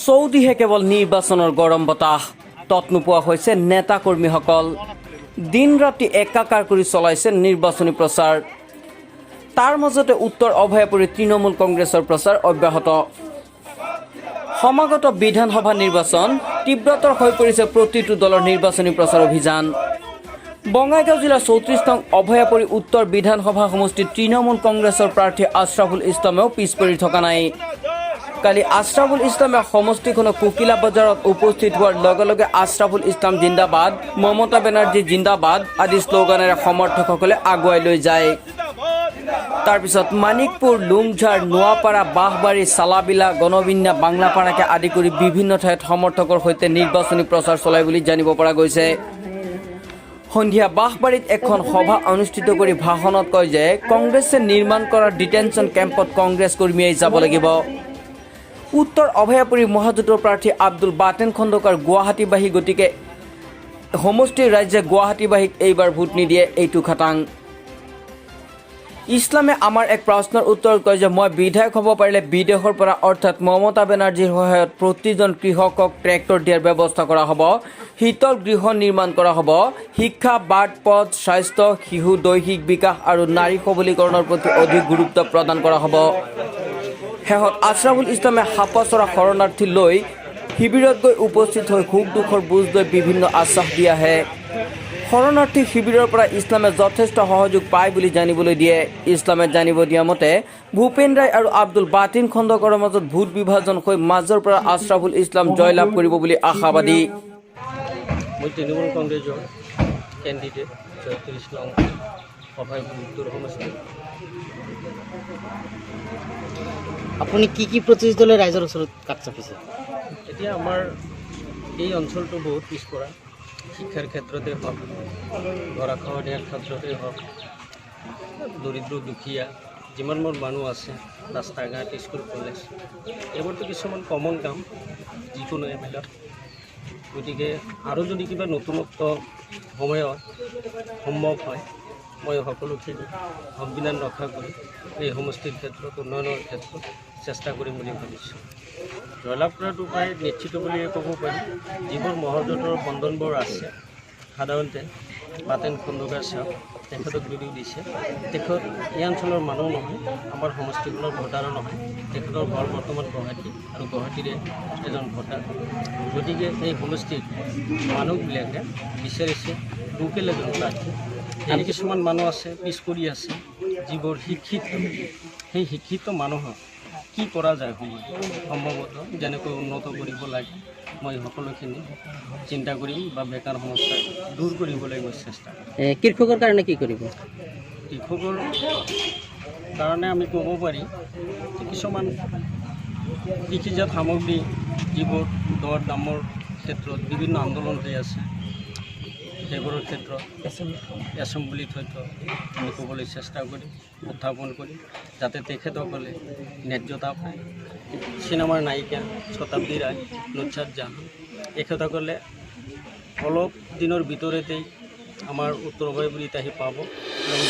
চৌদিশে কেৱল নিৰ্বাচনৰ গৰম বতাহ। তত নোপোৱা হৈছে নেতা কৰ্মীসকল। দিন ৰাতি একাকাৰ কৰি চলাইছে নিৰ্বাচনী প্ৰচাৰ। তাৰ মাজতে উত্তৰ অভয়াপুৰী তৃণমূল কংগ্ৰেছৰ প্ৰচাৰ অব্যাহত। সমাগত বিধানসভা নিৰ্বাচন তীব্ৰতৰ হৈ পৰিছে প্ৰতিটো দলৰ নিৰ্বাচনী প্ৰচাৰ অভিযান। বঙাইগাঁও জিলাৰ 34 নং অভয়াপুৰী উত্তৰ বিধানসভা সমষ্টিত তৃণমূল কংগ্ৰেছৰ প্ৰাৰ্থী আশ্ৰাফুল ইছলামেও পিছ পৰি থকা নাই। কালি আশ্ৰাফুল ইছলামে সমষ্টিখনৰ কোকিলা বজাৰত উপস্থিত হোৱাৰ লগে লগে "আশ্ৰাফুল ইছলাম জিন্দাবাদ", "মমতা বেনাৰ্জী জিন্দাবাদ" আদি শ্লোগানেৰে সমৰ্থকসকলে আগুৱাই লৈ যায়। তাৰপিছত মানিকপুৰ, লুংঝাৰ, নোৱাপাৰা, বাঁহবাৰী, চালাবিলা, গণবিন্যা, বাংলাপাৰাকে আদি কৰি বিভিন্ন ঠাইত সমৰ্থকৰ সৈতে নিৰ্বাচনী প্ৰচাৰ চলায় বুলি জানিব পৰা গৈছে। সন্ধিয়া বাঁহবাৰীত এখন সভা অনুষ্ঠিত কৰি ভাষণত কয় যে কংগ্ৰেছে নিৰ্মাণ কৰা ডিটেনশ্যন কেম্পত কংগ্ৰেছ কৰ্মীয়ে যাব লাগিব। উত্তৰ অভয়াপুৰী মহাজোঁটৰ প্ৰাৰ্থী আব্দুল বাতেন খন্দকাৰ গুৱাহাটীবাসী, গতিকে সমষ্টিৰ ৰাইজে গুৱাহাটীবাসীক এইবাৰ ভোট নিদিয়ে, এইটো খাটাং। ইছলামে আমাৰ এক প্ৰশ্নৰ উত্তৰত কয় যে মই বিধায়ক হ'ব পাৰিলে বিদেশৰ পৰা, অৰ্থাৎ মমতা বেনাৰ্জীৰ সহায়ত প্ৰতিজন কৃষকক ট্ৰেক্টৰ দিয়াৰ ব্যৱস্থা কৰা হ'ব, শীতল গৃহ নিৰ্মাণ কৰা হ'ব, শিক্ষা, বাট পথ, স্বাস্থ্য, শিশু দৈহিক বিকাশ আৰু নাৰী সবলীকৰণৰ প্ৰতি অধিক গুৰুত্ব প্ৰদান কৰা হ'ব। শেষত আশ্ৰাফুল ইছলামে সাপাচৰা শৰণাৰ্থী লৈ শিবিৰত গৈ উপস্থিত হৈ সুখ দুখৰ বুজ লৈ বিভিন্ন আশ্বাস দি আহে। শৰণাৰ্থী শিবিৰৰ পৰা ইছলামে যথেষ্ট সহযোগ পায় বুলি জানিবলৈ দিয়ে। ইছলামে জানিব দিয়া মতে ভূপেন ৰায় আৰু আব্দুল বাতিন খন্দকাৰৰ মাজত ভোট বিভাজন হৈ মাজৰ পৰা আশ্ৰাফুল ইছলাম জয়লাভ কৰিব বুলি আশাবাদী। মই তৃণমূল কংগ্ৰেছৰ কেণ্ডিডেট, 36 নং অভয়পুৰ উত্তৰ সমষ্টি। আপুনি কি কি প্ৰতিশ্ৰুতি লৈ ৰাইজৰ ওচৰত কাষ চাপিছে? এতিয়া আমাৰ এই অঞ্চলটো বহুত পিছপৰা। শিক্ষাৰ ক্ষেত্ৰতে হওক, গৰাখহনীয়াৰ ক্ষেত্ৰতে হওক, দৰিদ্ৰ দুখীয়া যিমানবোৰ মানুহ আছে, ৰাস্তা ঘাট, স্কুল কলেজ, এইবোৰতো কিছুমান কমন কাম যিকোনো এম এল এৰ। গতিকে আৰু যদি কিবা নতুনত্ব সময়ত সম্ভৱ হয়, মই সকলোখিনি সংবিধান ৰক্ষা কৰি এই সমষ্টিৰ ক্ষেত্ৰত, উন্নয়নৰ ক্ষেত্ৰত চেষ্টা কৰিম বুলি ভাবিছোঁ। জয়লাভ কৰাটো প্ৰায় নিশ্চিত বুলিয়ে ক'ব পাৰি। যিবোৰ মহাজোঁটৰ বন্ধনবোৰ আছে, সাধাৰণতে বাতেন খন্দকাৰ চাওক, তেখেতক যদিও দিছে, তেখেত এই অঞ্চলৰ মানুহ নহয়, আমাৰ সমষ্টিখনৰ ভোটাৰো নহয়। তেখেতৰ ঘৰ বৰ্তমান গুৱাহাটী আৰু গুৱাহাটীৰে এজন ভোটাৰ। গতিকে এই সমষ্টিৰ মানুহবিলাকে বিচাৰিছে লোকেল এজন প্ৰাৰ্থী। এনে কিছুমান মানুহ আছে, পিছ পৰি আছে, যিবোৰ শিক্ষিত। সেই শিক্ষিত মানুহক কি কৰা যায় সময় সম্ভৱতঃ যেনেকৈ উন্নত কৰিব লাগে, মই সকলোখিনি চিন্তা কৰিম বা বেকাৰ সমস্যা দূৰ কৰিবলৈ মই চেষ্টা কৰিম। কৃষকৰ কাৰণে কি কৰিব? কৃষকৰ কাৰণে আমি ক'ব পাৰি যে কিছুমান কৃষিজাত সামগ্ৰী যিবোৰ দৰ দামৰ ক্ষেত্ৰত বিভিন্ন আন্দোলন হৈ আছে, সেইবোৰৰ ক্ষেত্ৰত এছেম্বলিত হয়তো আমি ক'বলৈ চেষ্টা কৰিম, উত্থাপন কৰিম, যাতে তেখেতসকলে ন্যায্যতা পায়। চিনেমাৰ নায়িকা শতাব্দী ৰায়, নুসৰাত জাহান, এখেতসকলে অলপ দিনৰ ভিতৰতেই আমাৰ উত্তৰ অভয়পুৰীত আহি পাব আৰু